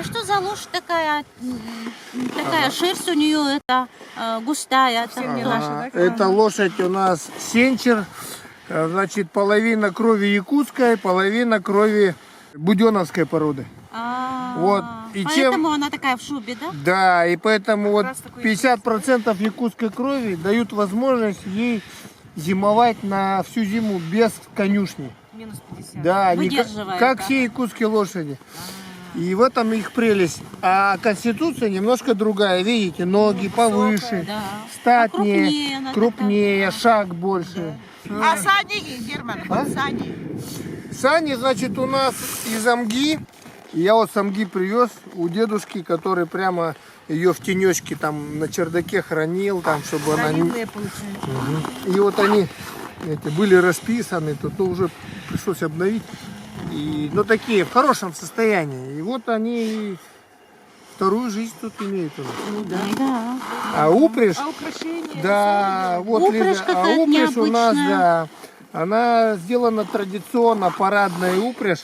что за лошадь такая, такая шерсть у нее это густая? Совсем не наша, да? Это лошадь у нас сенчер, значит, половина крови якутской, половина крови буденовской породы. А, Вот, и чем- Поэтому она такая в шубе, да? Да, и поэтому вот раз такой 50% якутской крови дают возможность ей зимовать на всю зиму без конюшни. Минус 50. Да, не ка- Выдерживает, как да. все якутские лошади. И в этом их прелесть. А конституция немножко другая. Видите, ноги повыше, Да. статнее, А крупнее она крупнее, шаг больше. А сани, Герман, А? сани. Сани, значит, у нас из Амги. Я вот с Амги привез у дедушки, который прямо ее в тенечке там на чердаке хранил, там, чтобы она не... Старинные получается. И вот они эти, были расписаны, тут ну, уже пришлось обновить. И, ну, такие, в хорошем состоянии. И вот они вторую жизнь тут имеют у нас. Ну да. Да. А упряжь, А украшения? да, вот, Упряжь Лиза, а какая-то упряжь у нас, необычная. да, она сделана традиционно, парадная упряжь,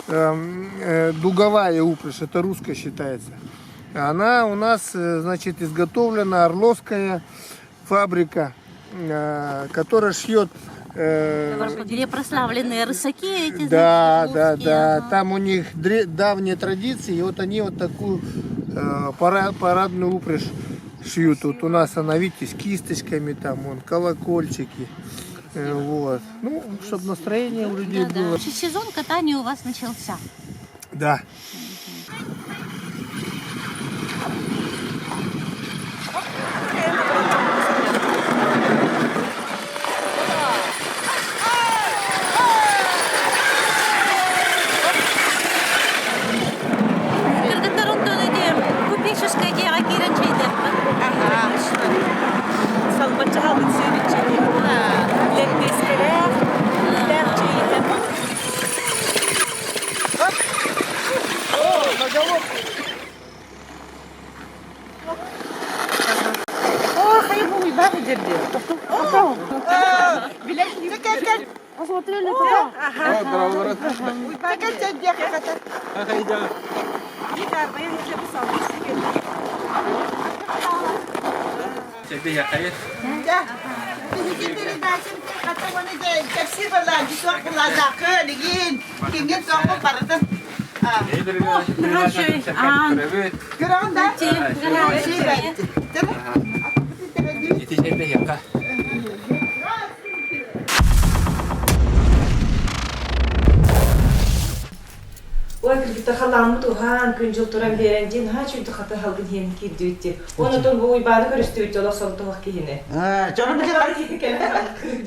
дуговая упряжь, это русская считается. Она у нас, значит, изготовлена Орловская фабрика, которая шьет Где прославленные рысаки эти, да, значит, да, русские, да. ага. Там у них давние традиции, и вот они вот такую парадную упряжь шьют. Вот у нас она, видите, с кисточками, там, вон, колокольчики. Вот. Ну, чтобы настроение у людей Да, да. было. Значит, Сезон катания у вас начался. Да. Кыргыттар онтон ити купеческай дьиэҕэ киирэн чэйдиэхпит. Ага. Салбачча халбыт сүүрүччэ. Лэппиэскэлээх, лээх чэйиһэ. О, хайы бу уйбаах дерде. Посмотрели туда. Текел чэйдиэх хата. Да. Биһиги передачам хата уонна дьэ кэпсиир балаан дьиэ кылаазаакы лигин кинген соҕу барытын. Хороший. А, Көрөҕүн да? горячий. Ити чэйдэ Ой, кыргыттар халааммыт уһаан, күн-дьыл туран биэрэн диэн наһаа үчүгэй хата халгын иһэн киирдибит Онотон бу уйбааны көрүстүбүт олох солтоох киһини. Дьону билэн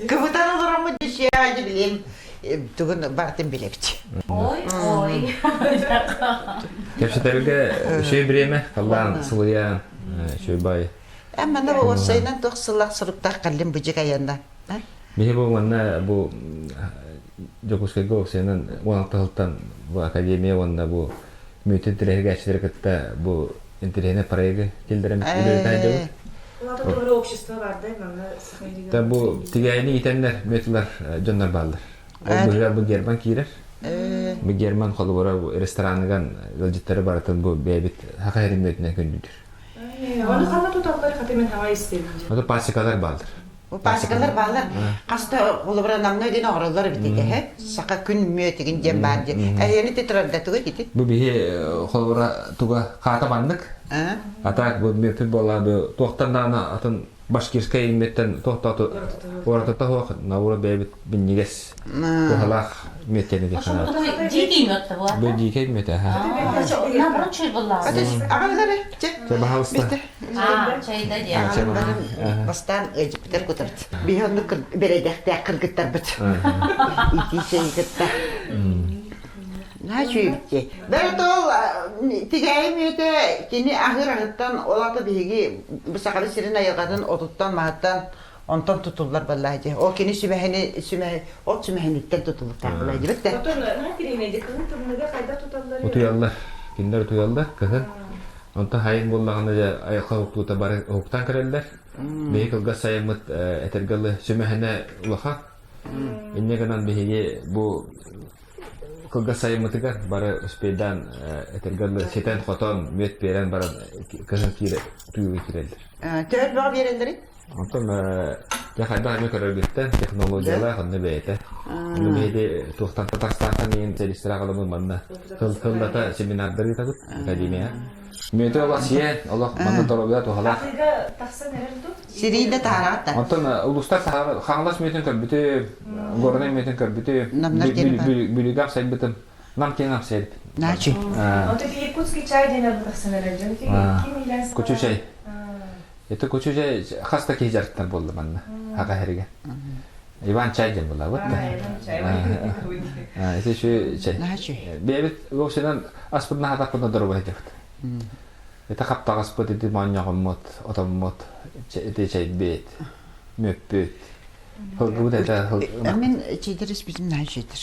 кыбытан олороммут дьиэ билим тугун бартын билэбит. Ой, ой. Кэпсэтэргэ үчүгэй бириэмэ, халлаан сылыйа үчүгэй бай. Эммана бу уопсайынан туох сыллах суруктаах кэллим бу дьик айанна. Биһи бу манна бу Дьокуускайга уопсайынан 16 сылтан бу академия уонна бу мүөтүн тирэһигээччилэри кытта бу интэриэһинэй проегы киллэрэн үлэлэтэ сылдьабыт. Улаата туора общество бар да манна Та бу тигээни итэннэр мүөтүлэр дьоннор бааллар. Ол быһыгар бу Герман киирэр. Бу Герман холобура бу рестораныган ыалдьыттары барытын бу бэйэбит саха сирин мүөтүнэн күндүтүр. Ону ханна туталлар хата мен хаҥа истэбин. Ото пасекалар бааллар. Бу пасекалар баалар. Хаста холобура намна диэн оҥороллор эбит этэ. Саха күн мүөтүгүн диэн баар диэн. Эһиэни тетрадда тугу ити? Бу биһи холобура туга хаата маннык. А так бу мүөппүт буолла бу туохтан даҕаны атын башкирскай мүөттэн туохтаату уоратата суох наура бэйэбит минньигэс туһалаах мүөттэн ити ханаат. Дикий мед буолла. Бу дикий мүөтэ аха. Наоборот чөй буолла. Аҕаллары чэ. Чэ баһаалыста. А, чайда диэн. Бастаан ыалдьыппытар кутарбыт. Биһи оннук бэрэдэхтээх кыргыттарбыт. Итии чэйи кытта. Наһаа үчүгэй Бэрт ол тигээйи мүөтэ кини аһыыр аһыттан ол ата биһиги бу Сахабыт сирин айылҕатын отуттан маһыттан онтон тутуллар баллаа дии. Ол кини сүмэһини сүмэһи от сүмэһиниттэн тутулуктаах баллаа дии битте. Отон наһаа кириинэйди кыһын тымныга хайдах туталлар? Утуйаллар. Кинилэр утуйаллар кыһын. Онтон хайын буоллаҕына дьэ айылҕа уһуктуута бары уһуктаан кэлэллэр. Биһи кылгас сайыммыт этэргэ дылы сүмэһинэ улахан. Инньэ гынан биһиги бу. кылгас сайыммытыгар бары успейдаан этэргэ ситэн-хотон, мүөт биэрэн баран кыһын киирэ тыыга киирэллэр. Төһө бөҕө биэрэллэрий? Онтон дьэ хайдах эмэ көрөргүттэн технологиялаах онно бэйэтэ. Ону биһиги туохтан Татарстантан иин сервистэр аҕаламмыт манна сыллата семинардар ыытабыт академия. Мүөтү олох сиэн, олох манна доруобуйа туһалаах. Атыыга тахсан эрэр дуу? Сирийдэ таһараат да. Онтон улуустар Хаҥалас мүөтүн көрбүтүм, Горнай мүөтүн көрбүтүм, Бүлүүгэ ахсайбытым. Нам киэҥ ахсайбыт. Начи. Онтон якутский чай диэн тахсан эрэр дьон. Ким илэн Кучу чай. Это кучу чай хас да киһи дьарыктар буолла манна хака хэргэ. Иван чай диэн буолла вот да. Ити şu чай. Бэйэбит вовсенан аспытына хатахпытына доруобай дьабыт. Это хаптаҕаспыт ити моонньоҕоммут, отоммут, ити чайбит, мүппүт. Хылгыбыт это Мин чайдер испитим наһаа чайдер.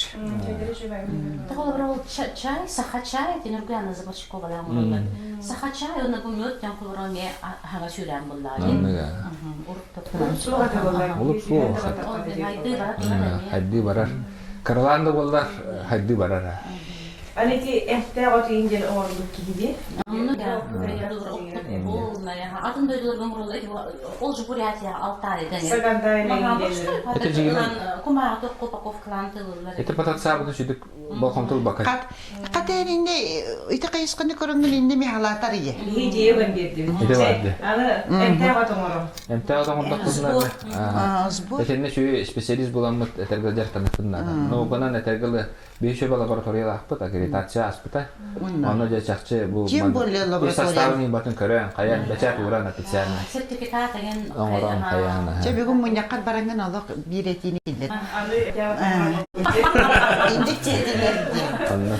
Холобура ол чай, саха чай, тинургуяна Забарчикова оҥороллор. Саха чай, онно бу мүөт диэн холобура эмиэ аһаҕа сүүрээн буллаа дии. Олуп суох. Хайдыы барар. Кыралаан да буоллар хайдыы барар. Аны ити эмтээх от иин диэн оҥорбут киһи дии. Онно да атын дойдуларга оҥороллор ол же Бурятия Алтай кумааҕы упаковкалаан тылыллар. Это потенциалын сүдүк болхомтул бакай. Хат инне ити хайысханы көрөҥҥүн инне михалаатар ие. Биһи дьиэ бан биэрдибит. Ити барды. Аны эмтээх от оҥорон. Эмтээх от оҥордохпутуна Этинне сүү специалист буламмыт этэргэ дьарыктаныхпын наада. Науканан этэргэ Биир сүбэ лабораториялаахпыт, аккредитация ааспыта. Онно дьэ чахчы бу Тем более лаборатория. составын батын көрөн, хайан, бэчээт ууран официально. Сертификат деген оҥорон хайаан. Чэ бүгүн мунньаххар бараҥҥын олох биир этиини киллэр. Индик тиэтилэр диэн. Онно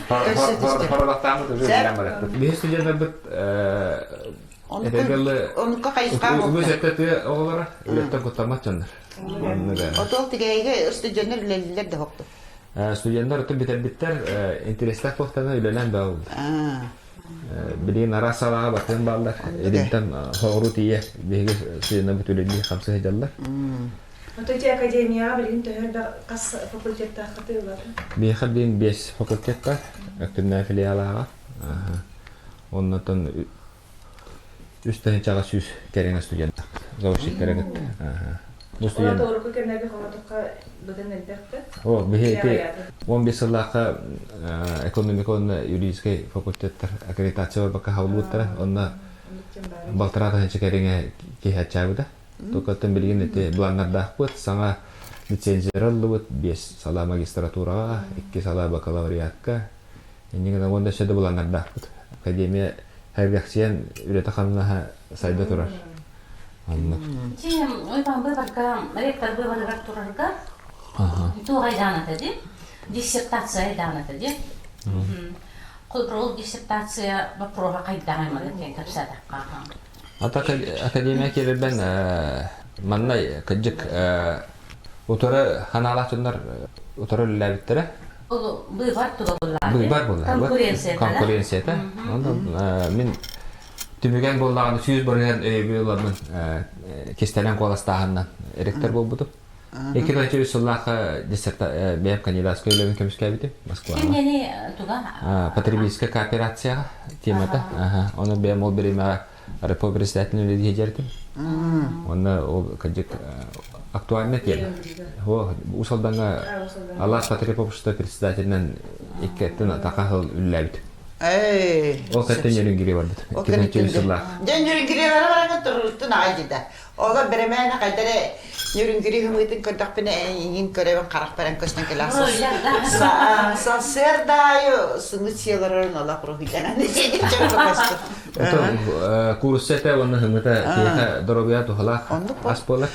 хоролохтааммыт уже билэн бараппыт. Биһи студеннарбыт Онукка хайысха Үгүс өттө тыа оҕолоро үлэттэн куттаммат дьоннор. Отол тигээйгэ студеннар үлэлииллэр да хокту. Студеннар өттүн бүтэрбиттэр, интэриэстээх туохтана үлэлээн бааллар. Билигин араас салааҕа бартыан бааллар. Илинтэн соҕуруу тиийэ биһиги студеннарбыт үлэлии хамсыы сылдьаллар. Ото ити академияҕа билигин төһө элбэх хас факультеттааххытый улаата? Биһиэхэ билигин биэс факультет бар, Өктүмнээх филиалааҕа. Оннотон үс тыһыынчаҕа сүүс кэриҥэ студент заочниктары кытта. Бу студент Урукку кэмнэргэ холотоххо быдан элбэхтэ. О, биһи ити 15 сыллаахха экономика уонна юридическай факультеттар аккредитация барбакка хаалбыттара. Онно балтараа тыһыынча кэриҥэ киһи аччаабыта. Токаттан билигин ити планнардаахпыт. Саҥа лицензия ыллыбыт. Биэс салаа магистратураҕа, икки салаа бакалавриатка, Инньэ гынан уонна өссө да былааннардаахпыт. Академия сэргэхсийэн үлэтэ-хамнаһа сайда турар. Оннук. Ити Уйбаан быыбарга, ректор быыбарыгар турарга туох айдаан этэ дии? Диссертация айдаан этэ дии. Холобур, ол диссертация боппуруоһа хайдаҕый маны диэн кэпсээтэххэ. Ата академия киирэрбэн манна кырдьык утары ханаалаах дьоннор утары үлэлээбиттэрэ. Ол быыбар туга буоллаҕа? Быыбар буоллаҕа. Конкуренцията. Конкуренцията. Онон мин түмүгэн буоллаҕына 100% өйөбүл ыламмын кистэлэҥ куоластааһынынан ректор буолбутум. 2003 сыллаахха диссерта бэйэм кандидатскай үлэбин көмүскээбитим Москваҕа. Ким туга? Потребительская кооперацияҕа темата. Оны бэйэм ол бириэмэҕэ РПО председателин үлэлии сылдьар Уонна ол кырдьык актуальная тема. Уус Алдаҥҥа Алаас потребобщество председателинэн икки атака сыл үлэлээбит. Ол кэттэн Нерюнгри барбыт. Икки сыллаах. Дьэ Нерюнгрилара баран туруттун аҕай дии да. Олор бэрэмээнэ хайда эрэ Нерюнгри хымыытын көрдөхпүнэ эйигин көрөбүн харахпаран көстөн кэлэ сарсыарда аайы сымыт сиэлэрин олох уруһуйданан Куурусса этэ уонна хымыта киһиэхэ доруобуйа туһалаах ас буолар.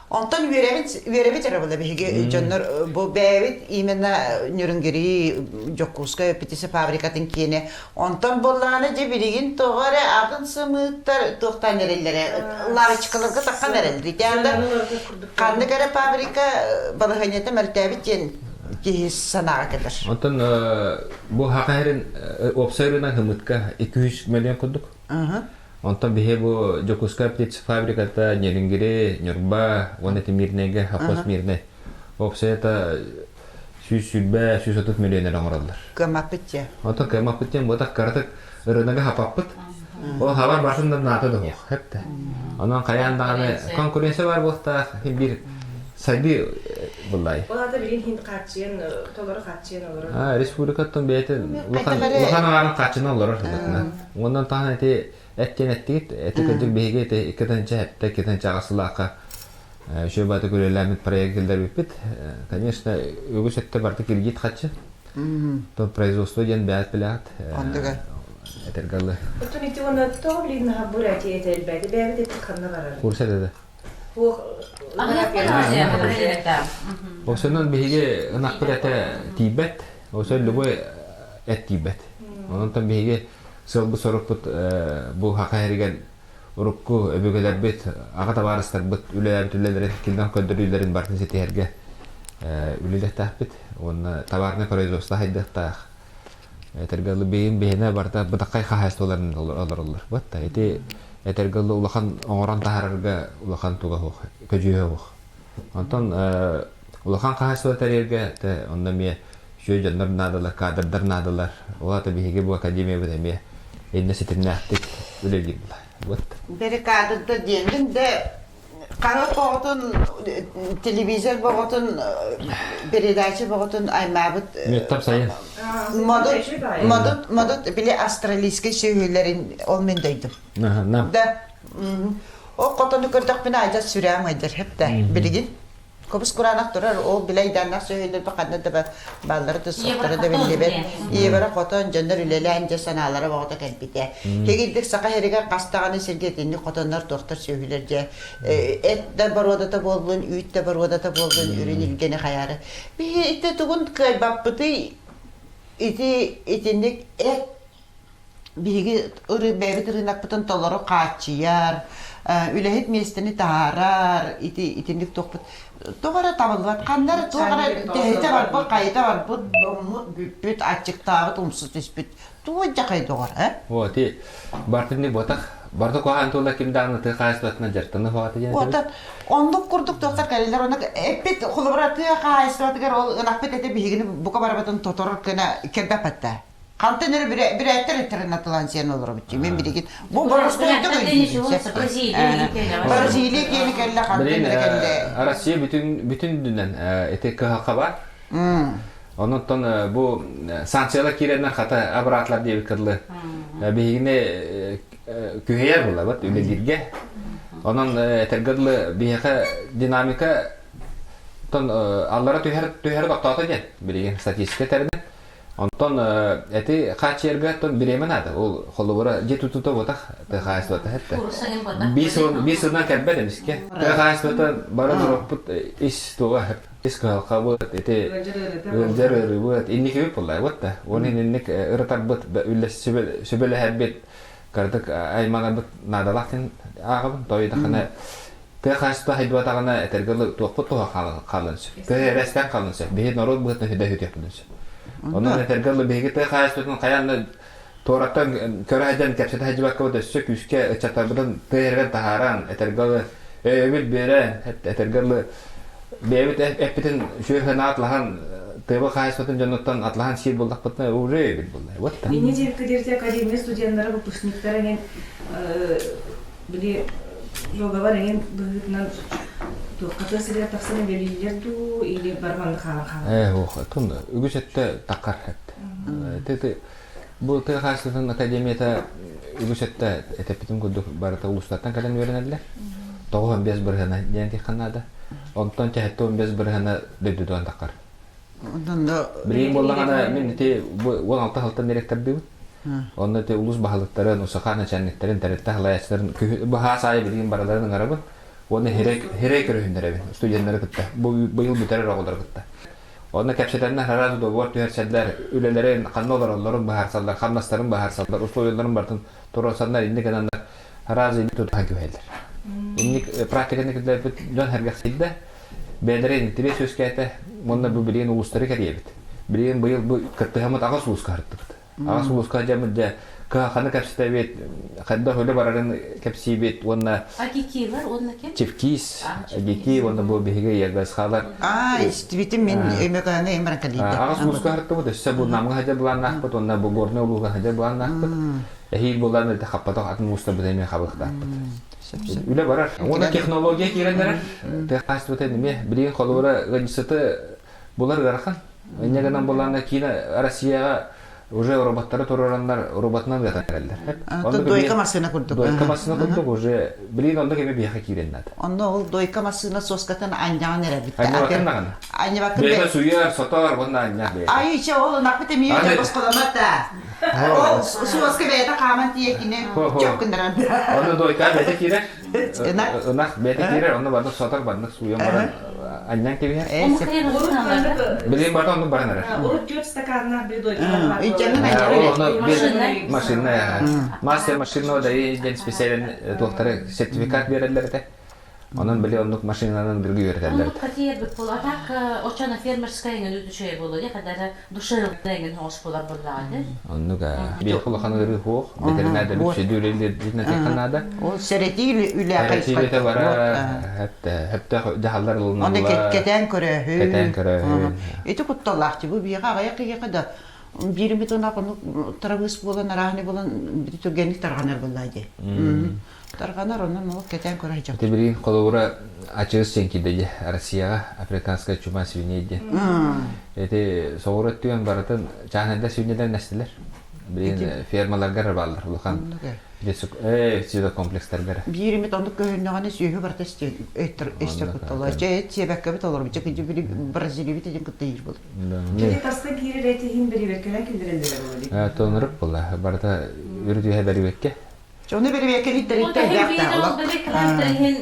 Онтон үөрэбит үөрэбит эрэ була биһиги дьоннор бу бэйэбит именно Нерюнгри Дьокуускай птица фабрикатын киэнэ Онтон буоллаҕына дьэ билигин тоҕо эрэ атын сымыыттар туохтаан эрэллэрэ лавочкаларга таххан эрэллэр. Ити анда ханнык эрэ фабрика балаһыанньата мөлтөөбүт диэн киһи санааҕа кэлэр. Онтон бу хаха эрин уопсай ырыынак хымытка 200 миллион курдук. Онтон биһи бу Дьокуускай птицефабриката Нерюнгри, Ньурба уонна Мирнэйгэ, Хапос Мирнэй. Уопсайа это 120, 130 миллионер оҥороллор. Кыаммаппыт дьэ. Онтон кыаммаппыт диэн буотах кыратык ырынага хапаппыт. Ол хабар бартын да наата да суох. Хепте. Онон хайаан даҕаны конкуренция бар буолтаах биир сайдыы буллай. Ол ата билин хин хааччыйан, толору хааччыйан олорор. Республикаттан бэйэтин улахан улахан аҥаарын хааччынан олорор сылдьытына. Онон таһан эти эттиэн эттигит, эти кырдьык биһиги эти 2-7, 2-8 сылаахха Үчүгэй бааты күрүөлээммит проект киллэрбиппит. Конечно, үгүс өттө барыта кредит хаччы. То производство диэн бэйэт билэҕит. Ондуга. Этэргэ Оттон ити уонна тоҕо билигин наһаа бурятия этэ элбээтэ бэйэбит эппит ханна барар? Курса да. Осонон биһиги ынахпыт этэ тиийбэт. Осон любой эт тиийбэт. Онон биһиги сылбыт сорукпут бу хаха хэригэн урукку өбүгэлэрбит, аҕа табаарыстарбыт үлэлээбит үлэлэрин, кинилэр көрдөрүүлэрин барытын ситиһэргэ үлэлиэхтээхпит уонна товарнай производство хайдыахтаах. Этэргэ дылы бэйин биһинэ барыта бытаххай хаһаайыстыбаларын олороллор. Бытта ити этэргэ дылы улахан оҥорон таһаарарга улахан туга суох, көдьүүһэ суох. Онтон улахан хаһаайыстыба тэрийэргэ те онно эмиэ үчүгэй дьоннор наадалар, кадрдар наадалар. Ол аата биһиги бу академиябыт эмиэ иннэ ситимнээхтик үлэлиир вот. Бери кадрдар диэнгин да хара боҕотун телевизор боҕотун передача боҕотун аймаабыт Меттап сайын. Модут модут модут били австралийскай сүөһүлэрин ол мен дойдум. Да. Ол хотону көрдөхпүнэ адьас сүрэҕим ыйдар хэптэ билигин. Кобус кураанах турар, ол билэ айдааннаах сүөһүлэрбэ ханна да бааллара да суохтара да биллибэт. Ийэбэрэ хотон, дьоннор үлэлээн дьэ санаалара боҕото кэлбитэ. Кэгирдик саха сиригэр хас даҕаны сиргэ итинник хотоннор туохтар сүөһүлэр дьэ эт да боруодата буоллун, үүт да боруодата буоллун, үрүн илгэни хайаары. Биһи ити тугун кыайбаппытый ити итинник эт биһиги бэйэбит ырыынакпытын толору хааччыйар, үлэһит миэстэни таһаарар, ити итинник туохпут тоҕо эрэ табыллыбат, ханна эрэ туох эрэ тэһитэ барбыт, хайыта барбыт, доммут, бүппүт, аччыктаабыт, умса түспүт. Тугу дьахай доҕор, э? Вот, и бартынник ботах, барда куһаан тула ким даҕаны тыа хаһаайыстыбатынан дьарыктана хуаата диэн Оттон оннук курдук туохтар кэлэллэр, оннук эппит холобура тыа хаһаайыстыбатыгар ол ынахпыт этэ биһигини бука барыбытын тоторор гына кэлбэппэттэ. Хантан эрэ бүрээттэр интернатылаан сиэн олоробут дии. Мин билигин бу боростуойдук өйдүүбүн. Бразилия киэни кэллэ, хантан эрэ кэллэ. Россия бүтүн бүтүн дүнэн ити кыһалҕа бар. Онон бу санкциялар киирэннэр хата абыраатылар диэбит кырлы. Биһигини күһэйэр булабыт үлэлииргэ. Онон этэргэ дылы биһиэхэ динамика тон аллара түһэр түһэр тохтоото диэн билигин статистика тэринэн. Онтон эти хааччыйарга оттон бириэмэ наада. Ол холобура дьиэ тутуута буотах тыа хаһаайыстыбата эттэ. Биир сылынан кэлбэт эмискэ. Тыа хаһаайыстыбата бары норуоппут ис туга ис кыһалҕабыт ити ыалдьар ыарыыбыт инникибит буоллаабыт да. Уон инник ырытарбыт сүбэлэһэрбит кыратык айманарбыт наадалаах диэн ааҕабын. Тоойдахына Тыа хаһаайыстыба хайдыбатаҕына этэргэ дылы туохпут туһа хаалан сөп. Тыа эрэстээн хаалан сөп. Биһи норуот быһыытынан сүдэ сүтүөхпүтүн сөп. Онон этэргэ дылы биһиги тыа хаһаайыстыбатын хайаан да туораттан көрө сылдьан кэпсэтэ сылдьыбаккабыт өссө күүскэ ыччаттарбытын тыа иһэргэн таһааран этэргэ дылы өйөбүл биэрэн этэргэ дылы бэйэбит эппитин сүөһү атлаһан тыаба хаһаайыстыбатын дьонуттан атлаһан сиир буллахпытына уже өйөбүл булла. Вот так. Инне диэбиккэ академия студеннара, выпускниктара эҥин били дуогабар эҥин быһыытынан туохха тыа сиригэр тахсан үлэлииллэр дуу или барманны хаалан хаалар? Ээ, ох, тун үгүс өттө такар эт. Ты бу тыа хаһаайыстыбатын академията үгүс өттө этэппитим курдук барыта улуустартан кэлэн үөрэнэллэр. 95 бырыһыана диэн тиэххэ наада. Онтон 75 бырыһыана дойдутуган такар. Билигин буоллаҕына мин ити бу 16 сылтан директордыыбын. Онно ити улуус баһылыктарын, УСХ начальниктарын, тэрилтэ салайааччыларын баһаас аайы билигин барыларын ыҥырабын. Уонна хирэй көрүһүннэрэбин студеннары кытта. Бу быйыл бүтэрэр оҕолору кытта. Онно кэпсэтэннэр араас договор түһэрсэллэр, үлэлэрин, ханна олороллорун быһаарсаллар, хамнастарын быһаарсаллар, условияларын барытын туруорсаннар, инник гынаннар араас илии тутуһан түһэллэр. Инник практиканы киллэрбит дьон сэргэхсийдэ. Бэйэлэрэ интэриэс үөскээтэ уонна бу билигин улуустары кэрийэбит. Билигин быйыл бу кыттыһаммыт аҕыс улууска харыттыбыт. Аҕыс улууска дьэ дьэ Кыһаханы кэпсэтэбит, хайдах үлэ барарын кэпсиибит уонна Агикилар уонна ким? Чевкис, Агики уонна бу биһиги ягасхалар. Аа, истибитим мин Өймөкөөҥө имран кэлиитэ. Аҕыс муска хартыбыт, өссө бу Намга хадьа былааннаахпыт уонна бу Горнай улууга хадьа былааннаахпыт. Эһиил булан өлтө хаппатах атын муустарбыт эмиэ хабыахтаахпыт. Үлэ барар. Уонна технология киирэн эрэр. Тыа эмиэ билигин холобура ыанньыксыты булар ыарахан. Инньэ гынан булаана киинэ Россияҕа уже роботтары туруораннар роботынан ыатан эрэллэр. Дойка массыына курдук. Дойка массыына курдук уже билигин онно кеме биһиэхэ киирэн наада. Онно ол дойка массыына соскатын анньаҕан эрэ бүтте. Анньабаккын даҕаны. Анньабаккын Бэйэтэ суйар, сотор уонна анньах бэйэтэ. Айы ичэ ол ынахпыт эмиэ босхоломот да. Ол суоска бэйэтэ хааман тиийэ чөк гыннаран. Онно дойка бэйэтэ киирэр. Ынах бэйэтэ киирэр, онно барда сотор барда сууйан баран анньан кэбиһэр. Билигин барда оннук баран эрэр. Урут түөрт стаканнаах били дойка Машина. Мастер машинного да диэн специален туохтары сертификат биэрэллэр этэ. Онон били оннук машинанан бирги үөрэтэллэр. Оннук катиербит буолла. А так оччоно фермерская эҥин үчүгэй буолуо дии, хадара душевная эҥин хоҕус буолар буоллаҕа Оннук биир улахан ыарыы суох. Ветеринарда бүксүдү үлэлиир наада. Ол сэрэтии үлэ Сэрэтии бара хөптөөх дьаһаллар ылыналлар. Оны кэтээн көрөөһүн. Кэтээн көрөөһүн. Ити кутталлаах бу биэҕэ аҕыйах киһиэхэ да бииримит ынах ону тырабыыс буолан арааһыны буолан түргэнник тарҕанар буоллаа дии. Тарҕанар, онон ол кэтээн көрө сылдьабыт. Ити билигин холобура ачыыс диэн киирдэ дии Россияҕа африканская чума свиней диэн. Ити соҕуруу өттүгэн барытын чааһынайдар свиньялар нэстилэр. Билигин фермаларга бааллар улахан комплекстаргар. Биир эмит оннук көһүннэҕинэ сүөһү барыта өстөр куттала. Чэ эт сиэбэккэбит олорбут. Чэ кыдьы били Бразилиябит этин кытта иир был. Кини таста киирэр этиһин бэриверкэнэн киллэрэллэрэ буолар. Тонурук була. Барыта үрүт үһэ бэриверке. Ону бэрэбиэркэлиир тэрилтэ Иһин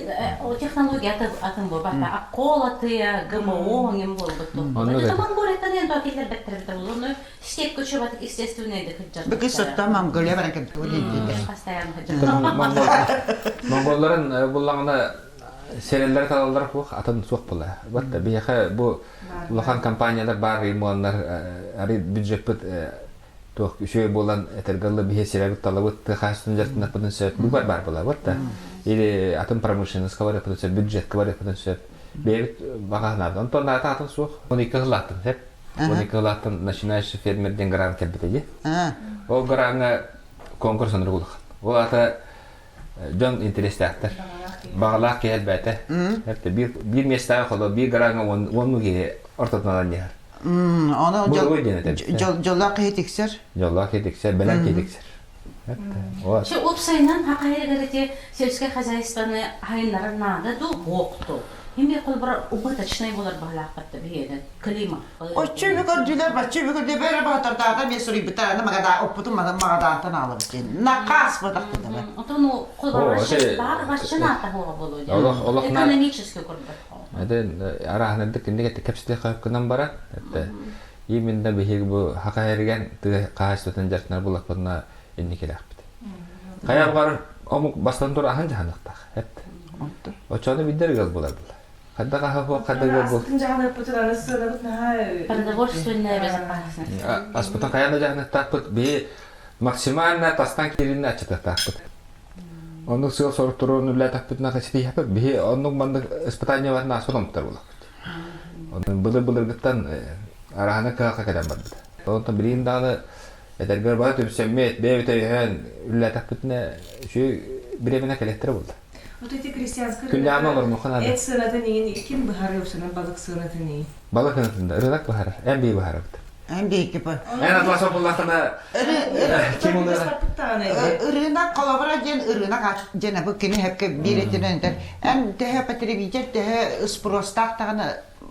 технология атын буолбата. Акколатыя, ГМО ҥин буолбут. Это Монголияттан ен то киллербеттер булуну степь көчөбатык естественный да кыджар. Быгы сотта Монголия баран кэлбит Постоянно Монголларын буллаҕына сэрэллэр талаллар хуох атын суох була. Вот биһиэхэ бу улахан компаниялар баар римуаннар ары бюджеппыт туох үчүгэй буолан этэргэ биһи сирэбит талабыт тыа хаһыстын сөп бу бар бар буолабыт да или атын промышленностька барыахпытын сөп бюджетка барыахпытын сөп бэйэбит баҕаһынаабыт онтон наата атын суох 12 сыллааттын сөп 12 сыллааттан начинающий фермер диэн грант кэлбитэ дии ол граҥҥа конкурс оннук улахан ол ата дьон интэриэстээхтэр баҕалаах киһи элбээтэ биир биир миэстэҕэ холо биир граҥҥа уонну киһи ортотунан анньыһар. Оны дьоллоох киһи тиксэр. Дьоллоох киһи тиксэр, бэлэм киһи тиксэр. Чэ, уопсайынан хахайыгар ити сельское хозяйствоны хайыннарар наада ду буокту. Химия холбора убыточнай болар баһалаахпатта биһиэнэ климат. Оччо үбү көрдүлэр, бачча үбү көрдүлэр, бэрэ баҕатардаата мен суруйбута, аны магада оппутун магадаантан аалабыт диэн. Накаас батахтыдaba. Отон холбора бар баччынаата буола болу Экономический көрбөт. Эден араһынырдык киндик кэпсэтэ кынан баран, это именно биһиги бу хакаһэригэн тыа хаһаайыстыбатын дьарыктанар буллахпытына инникилээхпит. Хайа бар омук бастан тура аһын жаһаныктаах. Эт. Очону биддер ыал булар була. Хадда хаха хуа хадда ыал бул. Продовольственная безопасность. Аспытын хайа да жаһаныктаахпыт биһи максимально тастан кииринне аччатыктаахпыт. Оннук сыал сорук туруорун үлэлээтэхпитинэ ситиһиэхпит. Биһи оннук маннык испытание барытын ааспыт омуктар буоллахпыт. Онон былыр-былыргыттан араһана кыһалҕа кэлэн барбыта. Онтон билигин даҕаны этэргэр бары түмсэммит, бэйэбит өйөһөн үлэлээтэхпитинэ үчүгэй бириэмэнэ кэлиэхтэрэ буолла. Вот эти крестьянские Күннээҕин олорумуохха наада. Эт сыанатын иҥин ким быһарыы усунан балык сыанатын иҥин? Балык сыанатын да рынок быһарар, эн бии быһарабыт. Эн биһикки по. Эн атласа буллахына ким улыра? Ырыынак холобура диэн ырыынак диэн бу кини хэпке биир этинэн эн төһө потребитель төһө спростаах даҕаны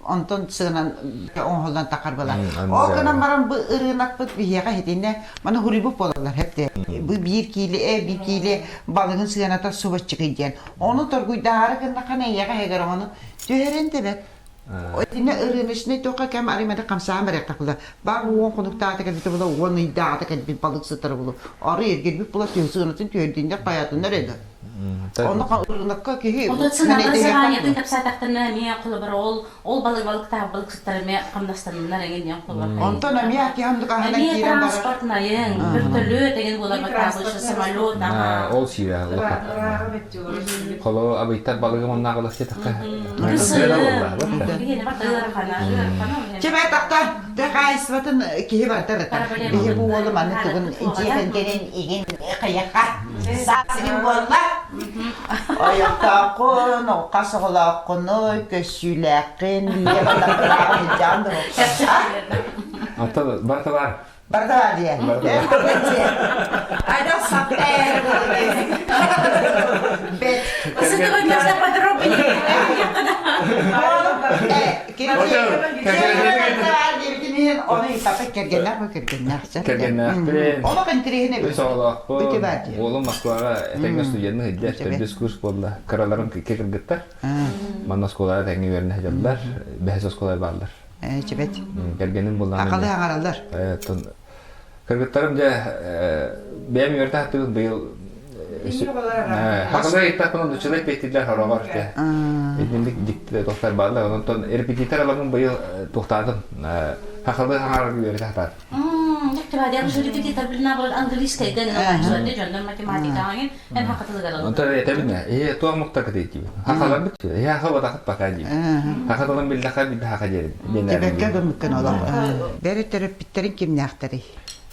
онтон сыанан оҥоһуллан тахар була. Ол гынан баран бу ырыынакпыт биһиэхэ хитинне маны хуруйбут буолаллар хепте. Бу биир кииле биир кииле балыгын сыаната субаччыкый диэн. Ону торгуйдаһары гыннахана эйиэхэ эһэгэр ону түһэрэн тэбэт. Итиннэ ырыыночнай туохха кэм арыймады хамсаан барыахтах була. Бар уон хонуктаата кэлбитэ була, уон ыйдаата кэлбит балык сытара була. Ары эргирбит була түһ сыанатын түһэрдиннэр хайаатыннар эдэ. Онно ырынакка киһи Онон сынаабыраниятын кэпсээтэхтэринэ эмиэ холобур ол ол балык балыктаах балыксыттар эмиэ хамнастананнар эҥин диэн холобур. Онтон эмиэ океаннык аһынан Эмиэ киирэн барар. транспортнайын, вертолет эҥин буолар бытаабышы самолет аха. Ол сиирэ улахан. Холо абыйтар балыгы маннаах олох сиэтэххэ. Чэбэ тахта хаайысыбатын киһи барыта ырытар. Биһи бу уолу маны тугун дьиэ кэргэнин игин хайаха саас буолла. Ойохтооххун, хас оҕолооххунуй, көссүүлээххин, биирэ баттахтаах сылдьаҕын дуо? Ата барыта бар. Барыта бар диye. Айда саппер. Бет. Кэргэннээхпин. Үс оҕолоохпун. Уолум Москваҕа этэҥҥэ студенны сылдьар, төрдүс курс буолла. Кыраларым икки кыргыттар. Манна оскуолаҕа тэҥҥэ үөрэнэ сылдьаллар. Бэһис оскуолаҕа бааллар. Чебет. Кэргэним буллаҕына. Акалы аҥараллар. Кыргыттарым дьэ бэйэм үөрэтэ сатыыбын быйыл Хакылы ыйыттахпына дуччалай пиэттиллэр хороҕор те. Итинник дьикти туохтар бааллар. Онтон репетитор аламмын быйыл туохтаатым. Хакылы хаҥарар үөрэтэ сатаатым. Репетитор билина болот английскайдан дьоннор математикаҕа эн хакатылыгар Онтон этэбин ээ туох муктар кытыйтибин. Хакаларбыт ээ хака батахыт пока диибин. Хакатылын биллэхэ билбэ хака диэрин. Тибекке гыммыккын олох. Бэри төрөппүттерин кимнээхтэрий?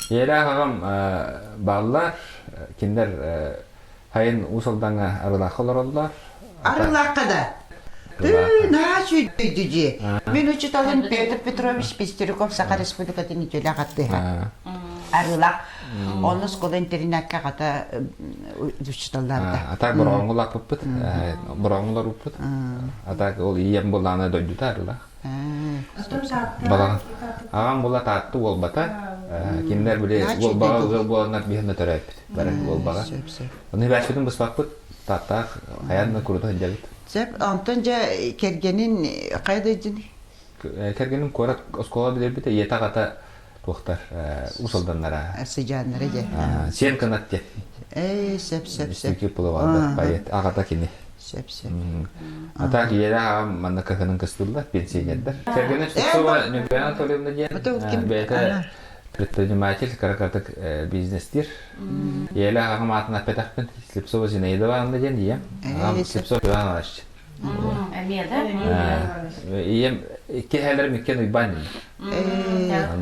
Ийэлээх аҕам бааллар. Кинилэр сайын Уус Алдаҥҥа Арылаахха олороллор. Арылаахха да? Тыы, наһаа үчүгэй дьиэ. Мин учууталым Петр Петрович Пестерюков Саха Республикатын үтүөлээх артыыһа. Арылаах. Онно оскуола интернакка хата учууталлаабыта. А так бороҕоҥҥулаахпыппыт. Бороҕоҥҥуларбыппыт. А так ол ийэм буллаана дойдута Арылаах. Балаҕан. Аҕам була Таатты уолбата. Кинилэр били уолбаҕа ыал буоланнар биһиэнэ төрөөппүт. Бары уолбаҕа. Ону хибээспитин быспаппыт. Тааттаах хайаан да курута сылдьабыт. Сөп. Онтон дьэ кэргэнин хайа дойдуный? Кэргэним куорат оскуола билэрбит ийэтэ аҕата туохтар уус алданнара. Сыдьааннара дьэ. Сиэн кынат диэн. Ээ, сөп, сөп, сөп. Үстүкү пуловалар поэт аҕата кини. Сөп, сөп. А так ийэлээх аҕам манна кыһынын кыстыыллар, пенсионердар. Кэргэнэ Слепцова Нюргуяна Анатольевна диэн бэйэтэ предприниматель, кыра-кыратык бизнестиир. Ийэлээх аҕам аатын эппэтэхпин, Слепцова Зинаида Ивановна диэн ийэм. Аҕам Слепцов Иван Иванович. Эмиэ да? Ийэм икки эһээлэрим иккиэн Уйбаан диэн.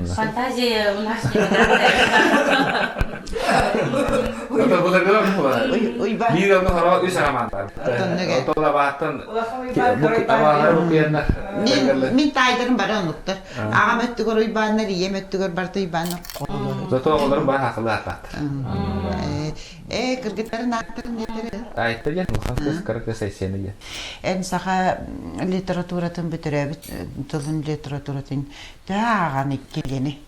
Фантазия у нас не Биир онно хороҕо үс арамаан бар. Отолабааттан Мин таайдарым бары онуктар. Аҕам өттүгэр уйбааннар, ийэм өттүгэр барыта уйбааннар. Зато оҕолорум бары хакылы ааттаахтар. Ээ, кыргыттарын ааттарын нелери? Айта диэн, улахан кыыс, кыра кыыс Айсена диэн. Эн саха литературатын бүтэрээбит тылын литературатын төһө ааҕан иккилиэни?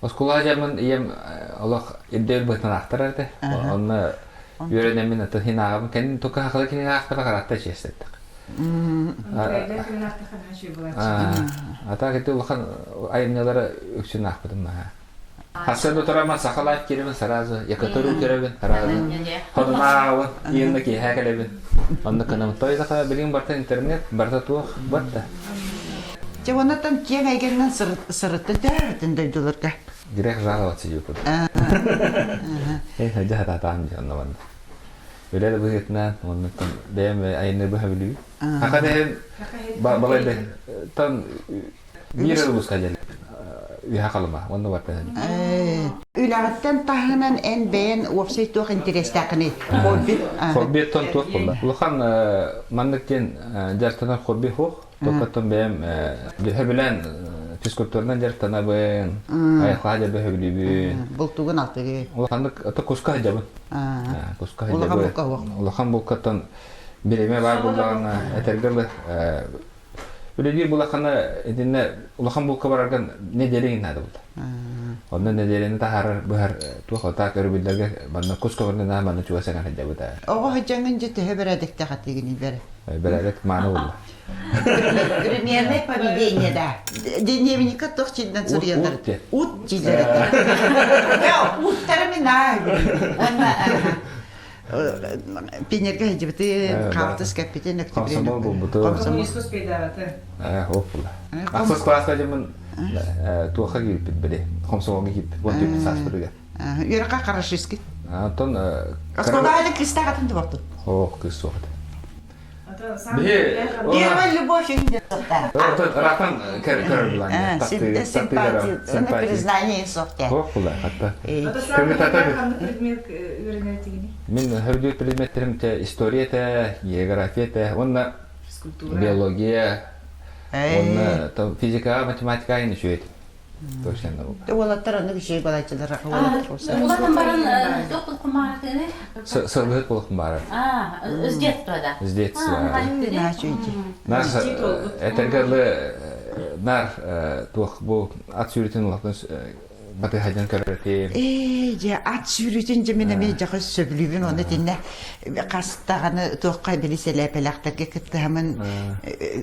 Оскуола дьаммын ийэм олох ирдэбил быһыытынан аахтарар этэ. Онно үөрэнэммин атын хин ааҕабын. Кэннин только хахала кинигэ аахтара харатта чиэстэттэх. А так ити улахан айымньылары үксүн аахпытым наһаа. Хассан утарама сахалаах кииребин сразу, якотору көрөбүн сразу. Хорунаабын, иэнна киэһэ кэлэбин. Онно кынам той саха билигин барта интернет, барта туох, барта. Дьэ, оннотон киэҥ эйгэннэн сырыттын төһөбүтүн дойдуларга? Грех жаловаться диэкут. Э, дьэ хатаатаан дьэ онно манна. Үлэ да быһыытынан, оннуттан бэйэм айанныы быһа билүү. Хаха дэһэн балайда тан Биир эрэ улууска диэн үһэ халыма уонна барта Үлэҕиттэн таһынан эн бэйэн уопсай туох интэриэстээххиний? Хобби? Хоббиттан туох буолла? Улахан маннык диэн дьарыктанар хобби суох. Токоттон бэйэм сөбүлээн физкультуранан дьарыктанабын, айылҕаҕа дьарбы сөбүлүүбүн. Бултугун алтыгы. Улаханнык ото куска сылдьабын. Куска Улахан сылдьабын. булка суох. Улахан булкаттан бириэмэ баар буоллаҕына этэргэ дылы Үлэлиир булаххана итиннэ улахан булка бараргын нэдиэлэ наада булда. Онно нэдиэлэни таһаарар быһар туох отаак өрөбүллэргэ манна кус көҕүннэ манна чугас эҥэр сылдьабыта. Оҕо сылдьаҥҥын дьэ төһө бэрээдэктээх этигиний бэрэ? Бэрээдэк мааны буолла. Примерное поведение да. Дневникка туох чилден суруйаллар? Ут чилдер. Уттары мин аа. Онна. Пионерга сылдьыбытын, хаалтыс кэппитин, октябренок. Комсомол булбуту. Комсомол. Коммунистус пейдаабаты. Оп була. Ахсыс класска дьоммун туохха киирбит били, комсомолга киирбит, 14 сааспытыгар. Үөрэххэ хорошистки. Антон Оскуолаҕа кыыстаах атын тубартын. Ох, кыыс суох этэ. Первая любовь Ыраахтан көрөр булан. Симпатия, признание суох Ох була, хатта. Предмет үөрэнэр Мин хөрдүүр предметтерим те история те, география те, уонна биология, уонна физика, математика ин үчүгэй. Точно наука. Уолаттар оннук үчүгэй балаччылар Улахан баран туох кумаратыны? Сылгыһыт буолуохпун баарар. А, с детства, да. С детства. Нар этэргэ дылы нар туох бу ат сүүрүтүн улахан батыһадьан көрөр Ээ, дьэ, ат сүүрүүтүн дьэ мин эмиэ дьэхэ сөбүлүүбүн уонна итиннэ хас даҕаны туохха били сэлээпэлээхтэргэ кыттыһамын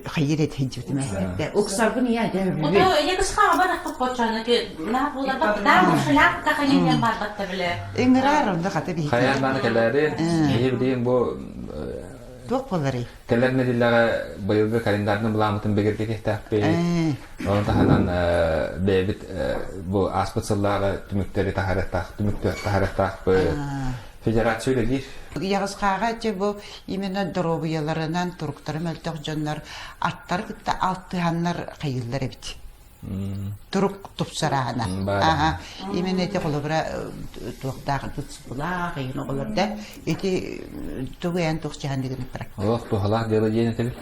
хайыр эт сылдьыбытым ээ. Уксарбын ийэ дьэ Ото егысха бар кочаны ки на була баттаа шляпка ханин бар батта биле. Ыҥыраар онно хата биһиги. Хайаан даҕаны кэлээри, киһи билигин бу Туох буоларый? Кэлэр нэдиэлэҕэ быйылгы календарны былааммытын бигэргэтиэхтээхпит. Ону таһынан бэйэбит бу ааспыт сыллааҕы түмүктэри таһаарыахтаах, түмүктэр таһаарыахтаахпыт. Федерация үлэлиир. Яҕысхааҕа дьэ бу именно доруобуйаларынан туруктара мөлтөх дьоннор аттары кытта алтыһаннар хайыыллар эбит. Турук тупсараана. Аха. Именно ити холобура туохтаах тутсулаах иһин оҕолор да ити тугу эн туох чаһан дигин Олох туһалаах дьыала диэн этэбит.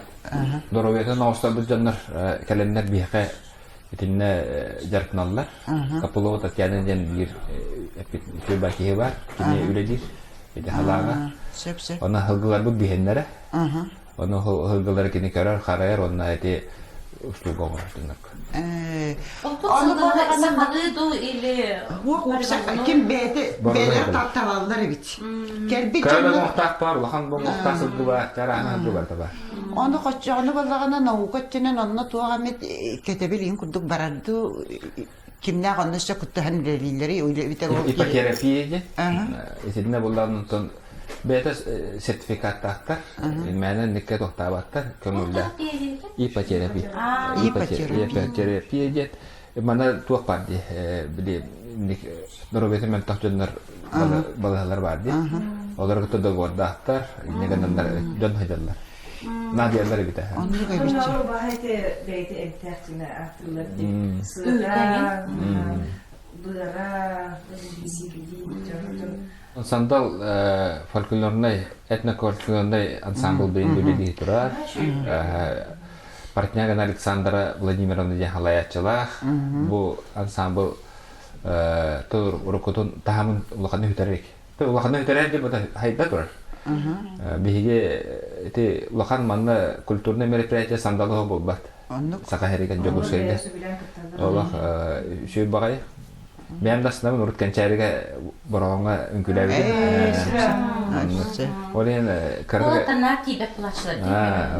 Доруобуйатын оҥосторбут дьоннор кэлэннэр биһиэхэ итиннэ дьарыктаналлар. Копылова Татьяна диэн биир эппит үчүгэй киһи бар. Кини үлэлиир ити халааҕа. Сөп сөп. Онно сылгыларбыт биһиннэрэ. Ону сылгылары кини көрөр, харайар уонна ити услуга оҥорор дьоннорго. Ону сахалыы дуу или ким бэйэтэ бэйэлэр талаллар эбит. Кэлбит Кыра муохтаах бар, улахан муохтаах сылгы бар, чарааһын сылгы барыта бар. Ону хоччоҕону баллаҕына наука өттүнэн онно туох эмит кэтэбил иһин курдук барарду кимнээх онно өссө кыттыһан үлэлииллэрий эбитэр ол Ипотерапия диэн. Итиннэ буллаан онтон бэйэтэ сертификаттаахтар, мээнэ никке тохтаабаттар, көҥүллээх. Ипотерапия. Ипотерапия диэн манна туох бар дии, били доруобуйата мөлтөх дьоннор балыһалар бар дии. Олору кытта договордаахтар, инньэ гынаннар дьон сылдьаллар. Наадыйаллар эбит. Оннук эбит. Бэйэтэ эмтээх дьиҥэ ааттыыллар дии. Сыра, быара, Сандал фольклорнай, этнофольклорнай ансамбль бэйин үлэлии турар. Партнягина Александра Владимировна диэн халайааччылаах. Бу ансамбль тур уруккутун таһамын улаханы үтэрик. Улаханы үтэрэр диэн бу хайда турар. Биһиги ити улахан манна культурнай мероприятие сандалыһа буолбат. Саха сиригэр Дьокуускайга. Олох үчүгэй баҕайы. Бэйэм да астынабын урут Кэнчээригэ Бороҕоҥҥо үҥкүүлээбитим. Ол иһин кыргы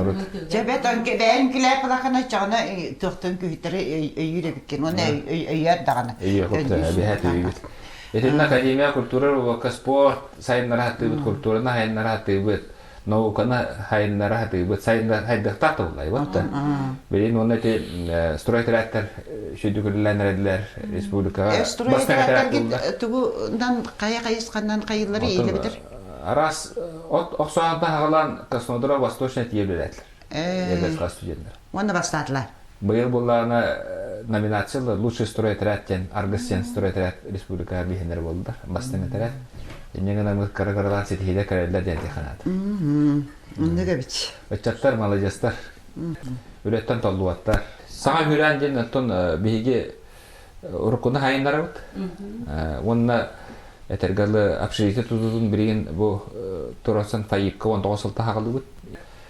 урут Дьэ бэт бэйэҥ үҥкүүлээп былахына чаҕына туохтан күһүттэри өйүүр эбиккин уонна өйөөр даҕаны. Өйүө өйүүбүт. Итиннэ Академия культура уокка спорт сайыннара сатыыбыт, культураны сайыннара сатыыбыт. Науканы хайыннара сатыыбыт, сайдыахтаах тыллайбыт да. Билигин уонна ити стройотрядтар сүдүкүллэн эрэллэр республикаҕа Стройотрядтаргыт тугунан хайа хайысханан хайыллары иилэбитер? Араас от охсоонта хагалаан Краснодара Восточная тиийэ үлэлээтилэр. Эдэр студенттар. Уонна бастаатылар. Быйыл буллаана номинация лучший стройотряд диэн Аргыс диэн стройотряд республика биһиннэр буолдулар. Бастыҥ отряд. Инньэ гынан кыра-кыралаан ситиһиилэр кэлэллэр диэн тиханаат. Оннук эбит. Ыччаттар маладьыастар. Үлэттэн толлубаттар. Саҥа үһүрээн диэн оттон биһиги уруккуну хайыннарабыт. Уонна этэргэ дылы общежитие тутуутун билигин бу туруорсан ФАИПка 19 сыл таһаҕалыыбыт.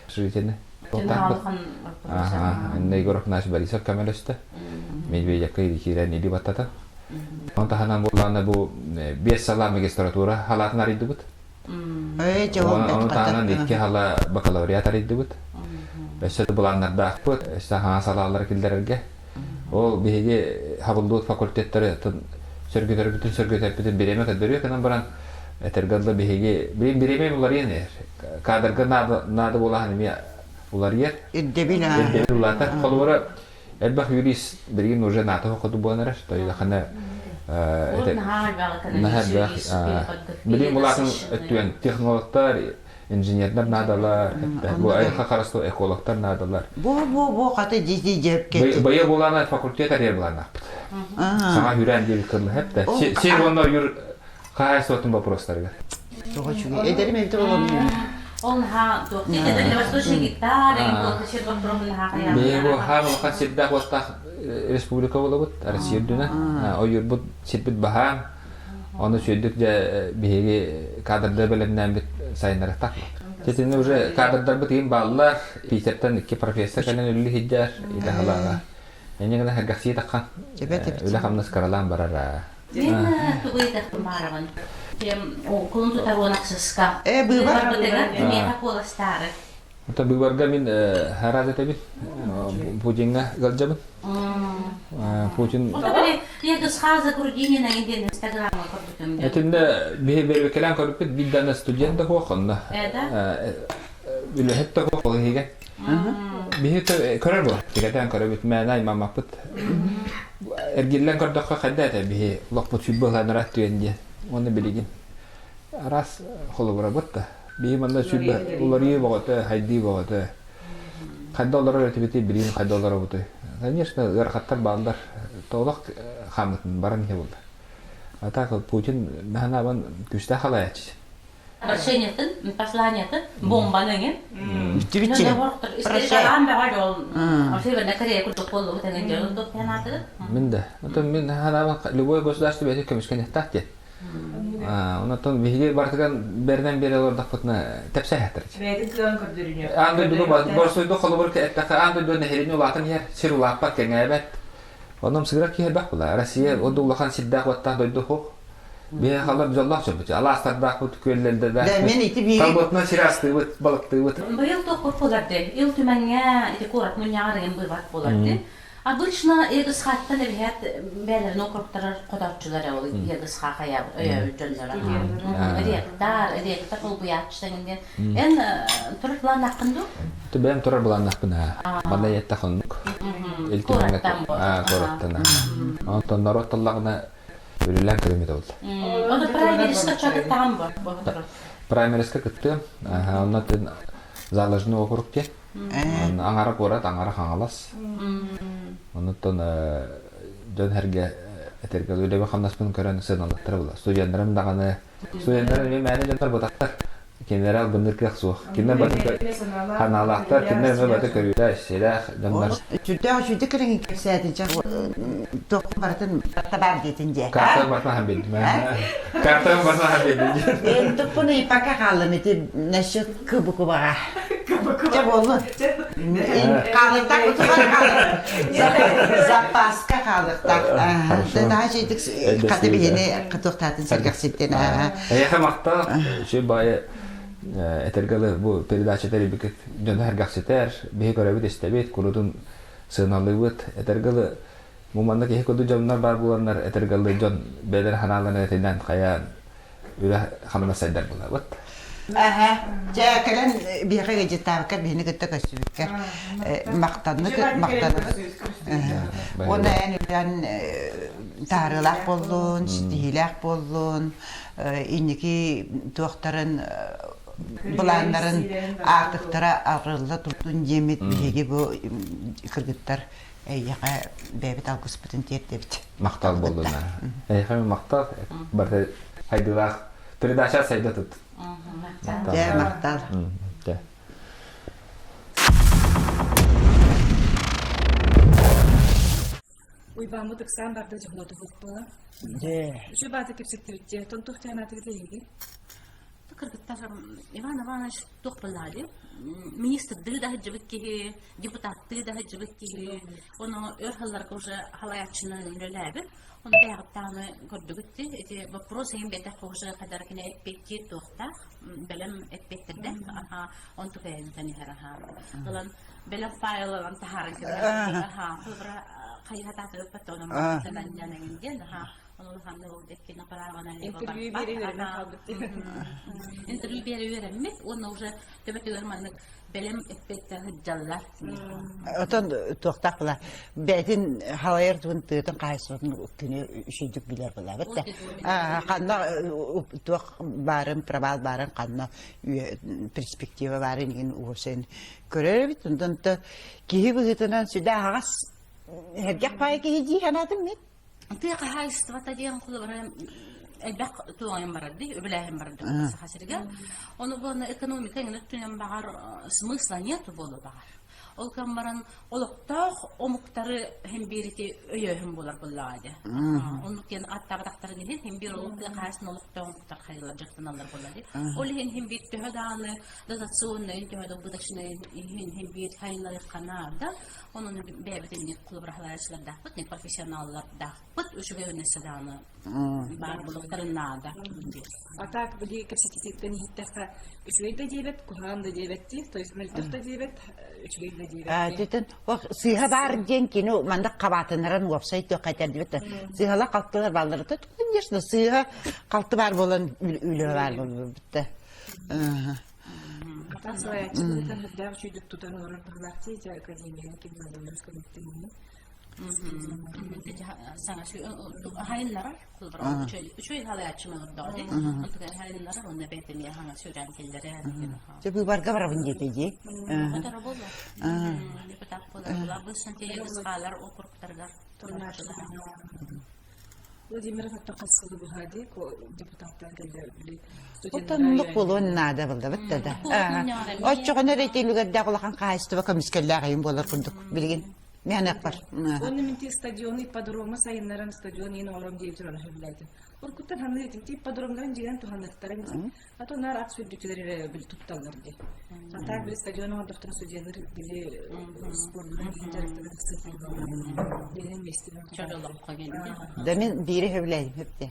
Общежитиени. Ага, Егор Афанасьевич Борисов көмөлөстө. Медведевка киирэн илии баттата. Оны таһынан буоллаҕына бу биэс сала магистратура халаатын арыйдыбыт. Ону таһынан икки хала бакалавриат арыйдыбыт. Өссө былааннардаахпыт, өссө хаҥа салаалары киллэрэргэ. Ол биһиги хабыллыбыт факультеттары сөргүтэрбитин сөргүтэрбитин бириэмэ көрдөрүө гынан баран. Этэргэ дылы биһиги бириэмэ уларыйан иһэр. Кадрга наада буолаһын эмиэ уларыйар. Ирдэбил Ирдэбил улаатар. Холобура, элбэх юрист билигин уже НАТО хоту буолан эрэр. Тойдахана наһаа элбэх билигин улаатын өттүгэн технологтар, инженердэр наадалар, бу айылҕа харыстуу экологтар наадалар. Бу бу бу хата дьити дьэпкэ. Быйыл булаана факультет арыйар былааннаахпыт. Саҥа хүрэн диэбит кылла хэптэ. Сир уонна ойуур хаһаайыстыбатын боппуруостарыгар. Тоҕо үчүгэй. Эдэрим эбитэ буолан. Ол наһаа туох эдэр восточный гектар сир боппуруоһун наһаа Биһиги бу хаан улахан сирдээх уоттаах республика буолабыт, Россия үрдүнэн. Ойуурбут сирбит баһаам. Ону сүрдүк дьэ биһиги кадрда бэлэмнээммит сайыннарыктаах. Итиннэ уже кадрдарбыт иин бааллар. Питертэн икки профессор кэлэн үллү сылдьар идэһалаага. Эне гына хэргэхсии таххан үлэ-хамнас кыралаан барар. Мин тугу ыйытыахпын баҕарабын. Кулун тутар уон ахсыска. Э, быыбар. Миэхэ куоластаары. Ото быыбарга мин харааз этэбин. Путиҥҥа ыалдьабын. Путин... Этинде биһи бербекелен көрүппүт биир даана студент да хуох онно. Үлэһит да хуох ол иһигэ. Биһи көрөр бу. Тигэтэн көрөбүт мээнэ аймаммаппыт. Эргиллэн көрдөххө хайда этэ биһи лохпут сүлбэ түөн диэн. Уонна билигин араас холобурабыт да. Биһи манна сүлбэ уларыйыы боҕото, хайдыы боҕото. Хайда олорор этибитий, билигин хайда олоробутуй? Конечно, ыарахаттар бааллар. Тоолох хаамытын баран иһэ буолла. А так Путин наһанаабан күүстээх халайааччы. Обращениетын, посланиетын, бомбаны эҥин. Бүтүбүтчэ. Мин да. Отон мин ханаабан любой государство бэйэтин көмүскэниэхтээх диэн. Онтон биһиги барытыгар бэринэн биэрэ олордохпутуна тэпсээһэттэр. Бэйэтин кыаҕын көрдөрүнүө. Аан дойдуга боросуойду холобур эттэххэ аан дойду нэһилиэнньэ улаатан иһэр, сир улааппат, кэҥээбэт. Онон сыгырар киһи элбэх буолар. Россия онно улахан сирдээх-уоттаах дойду суох. Биһи халар дьоллоох дьоммут. Алаастардаахпыт, күөллэрдээх. Мен ити биир Талбытынан сир астыыбыт, балыктыыбыт. Быйыл туох буолар дии? Ил Түмэҥҥэ ити куорат мунньаҕар ыйын быыбар буолар дии. Обычно егысхаттан эбиһээт бээлэрин округтарар хотооччулар ол егысха хайаабыт өйөөбүт дьонноро. Ректор, ректор холбуйааччы диэн. Эн турар былааннааххын дуу? Бэйэм турар былааннаахпын аа. Манна еттэх оннук. Ил Түмэҥҥэ куораттан. Онтон норуот таллаҕына үлэлээн көрүммүт ол. Ону праймериска чатыттаҕым бу. Праймериска кыттыам. Онно заложный округ диэн. Аҥара куорат, аҥара Хаҥалас. Онуттан дьон эргэ этэргэ үлэбин хамнаспын көрөн сыаналаттара була. Студеннарым даҕаны студеннарым эмиэ мээнэ дьоннор бутахтар. Кинилэри албынныыр кыах суох. Кинилэр бары ханаалаахтар, кинилэр эмиэ бары көрүүлээх, сиэлээх дьоннор. Сүрдээх үчүгэй кэлин кэпсээтин чэ туох барытын табаар диэтин дьэ. Картам барытын ахан биэрдим. Картам барытын ахан биэрдим дьэ. Эн туппун ыйпакка хааллым ити насчет кыбыкубаҕа. Чэ буоллун. Хаалыктаах бутугар запаска хаалыктаах. Наһаа чэйдик хаты биһини хатыахтаатын сэргэхситтен. Эйэхэ махтал. Үчүгэй баайы этэргэ бу передача тэрийбикит дьону сэргэхситэр, биһи көрөбүт истэбит, курутун сыаналыыбыт. Этэргэ бу манна киһи курдук дьоннор баар буоланнар этэргэ дьон бэйэлэрин ханааларын этинэн хайаан үлэ хамнас сайдар булабыт. Аха, дьэ кэлэн биһиэхэ ыалдьыттаабыккар биһини кытта көрсүбүккэр махтаннык махтанабыт. Уонна эн үлээн таһаарыылаах буоллун, ситиһиилээх буоллун, инники туохтарын былааннарын аартыктара арылла турдун диэммит биһиги бу кыргыттар эйиэхэ бэйэбит алгыспытын тиэрдэбит. Махтал буоллун. Эйиэхэ махтал. Барыта сайдыылаах передача сайда тут. Дьэ, махтал. Дьэ. Уйбааммыт ыксаан барда дьоһунотуһук буола. Дьэ. Үчү бааты кэпсэттибит Тон туох тиэнаатыгыт эһиги? Кыргыттар Иван Иванович туох буоллаҕа министрдыы да сылдьыбыт киһи, депутаттыы да сылдьыбыт киһи, ону өр сылларга уже халайааччынан үлэлээбит. Ону бэйэҕиттээҕини көрдүгүт дии. Ити вопрос иһин бэйэтэх уже хадаракина эппиэттиир туохтаах, бэлэм эппиэттэрдээх, аха, онтук эйэнтэн иһэр аха. Ылан бэлэм файл ылан таһааран кэбиһэр. Аха, холобура хайыһа таатырыппат онон диэн аха. Ону улаханнык ол диэки направо-налево Интервью барбат. биэрэ үөрэнэн Аха. хаалбыт. Интервью биэрэ үөрэммит уонна уже төбөтүгэр маннык бэлэм эппиэттэр сылдьаллар. Отон туохтаах була бэйэтин халайар тугун тыатын хаһайсыбатын күнү үчүйдүк билэр була битте. Ханна туох баарын, провал баарын, ханна перспектива баарын иһин уосен көрөр эбит. Онтон киһи быһыытынан сүдэ аһаҕас эргэх паайа киһи дии санаатым мин. Тыа хаһаайыстыбата диэн холобура элбэх туоҥайын барар дии, үбүлээһин барар Саха сиригэр. Ону буолна экономика эҥин өттүнэн баҕар смысла нету буолуо баҕар. Ол кэм баран олохтоох омуктары һин биир ити өйөөһүн буолар буоллаҕа дии. Оннук диэн аттаабатахтарын иһин һин биир ол тыа хаһаайыстыбатын олохтоох омуктар хайалар дьарыктаналлар буолла дии. Ол иһин һин биир төһө даҕаны дотационнайын төһө да убыточнайын иһин һин биир хайыннарыахха наада. Онон бэйэбит инник холобураһалааччылардаахпыт, не профессионаллардаахпыт, үчүгэй өнөсө даҕаны баар булуктарын наада. А так били кэпсэтииттэн иһиттэххэ үчүгэй да диэбэт, куһаҕан да диэбэт дии, то есть мөлтөх да диэбэт, үчүгэй да диэбэт. Түтэн сыыһа баар диэн кини маннык хабаатынаран уопсай туохха этэрдибит да сыыһала халтылар бааллар конечно сыыһа халты баар буолан үлэ баар буолбут Атах салайааччы быһыытынан үрдээх үчүйдүк тутан олорор быһыылаах дии, дьэ академияны кимнэллэр кэлиттиҥҥи. Саҥа хайыннарар үчүгэй салайааччы олордоҕо дии. Онтугар хайыннарар уонна бэйэтэ хаҥа сүрэн киллэрэ. Дьэ быыбарга барабын диэтэ дии. Отара буолла. Депутат буолар. Бысын тиһигис хаалар округтарыгар. Владимир хатта сылы быһа дии депутаттан кэллэ били Оттон буолуон наада буолла да. Оччоҕуна эрэ итилүгэрдээх улахан хаһаайыстыба көмүскэллээх айым буолар курдук билигин. Миэнэхпэр. Уонна мин ти стадиону ипподрома сайыннаран стадион иин оҥором диэбит туран сөбүлээтим. Уруккуттан ханнык этим ти ипподромнарын дьиҥэн туһаныахтарын а то наар ат сүүрдүүтүлэр эрэ били тутталлар дии. А так били стадион оҥордохторо студеннар били спордунан дьарыктанар Бэйэн миэстэлэр Да мин биири сөбүлээтим хөптө.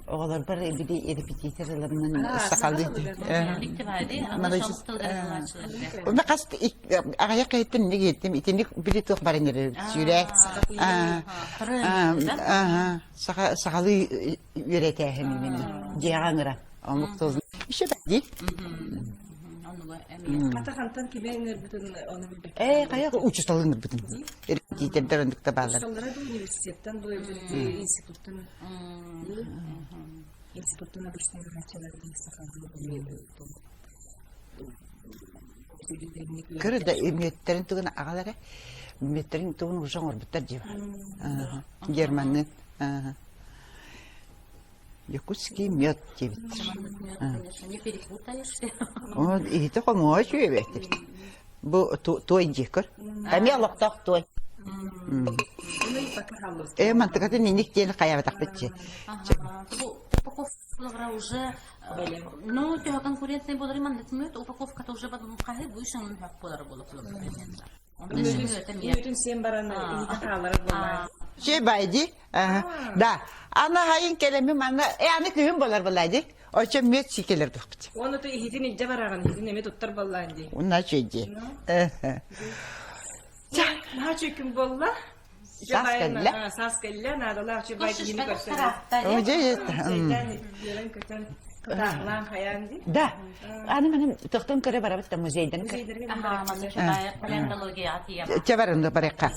Оҕолорбор били репетитор ыларынан сахалыы. Уна хас аҕыйах киһиттэн инник иһиттим итинник били туох баран эрэр сүүрэ саха сахалыы үөрэтээһин именно дьиэҕэ ыҥыран омук тылын еще дии Хата хантан кими ыҥырбытын ону билбэккэ. Ээ, хайа учууталы ыҥырбытын. Репетитордар оннук бааллар. Учууталлара да университеттан бу институттан институттан обычно ыҥырааччылар Көрө да мүөттэрин тугун аҕалара мүөттэрин тугун уже оҥорбуттар дии. Германны. Якутский мед диэбиттэр. Не перепутаешь. Ол иһити хомуоһа үчүгэй Бу туой дии көр. Эмиэ олохтоох туой. Э, мантыкатын инник диэн хайаабатахпыт дии. Упаковка уже, ну, төһө конкурентный буолар маннык мүөт, упаковката уже хаһы быышын буолар буолар. Мүөтүн сиэн баран иһити хаалара буоллаа. Че байди? Да. Ана хайын келеми манна э аны күһүн болар булайди. Очо мүөт сикелер бөхпүт. Оны то иһитин илдьэ бараҕын, иһитин эми туттар боллаан дии. Уна чөйди. Наһаа чөкүн болла. Саас кэллэ. Саас кэллэ, наадалаах чөй бай киһини көрсө. Көтөн кытаахлаан хайаан дии. Да. Аны маны тохтон көрө барабыт да музейдан. Палеонтология Чэ барында барыахха.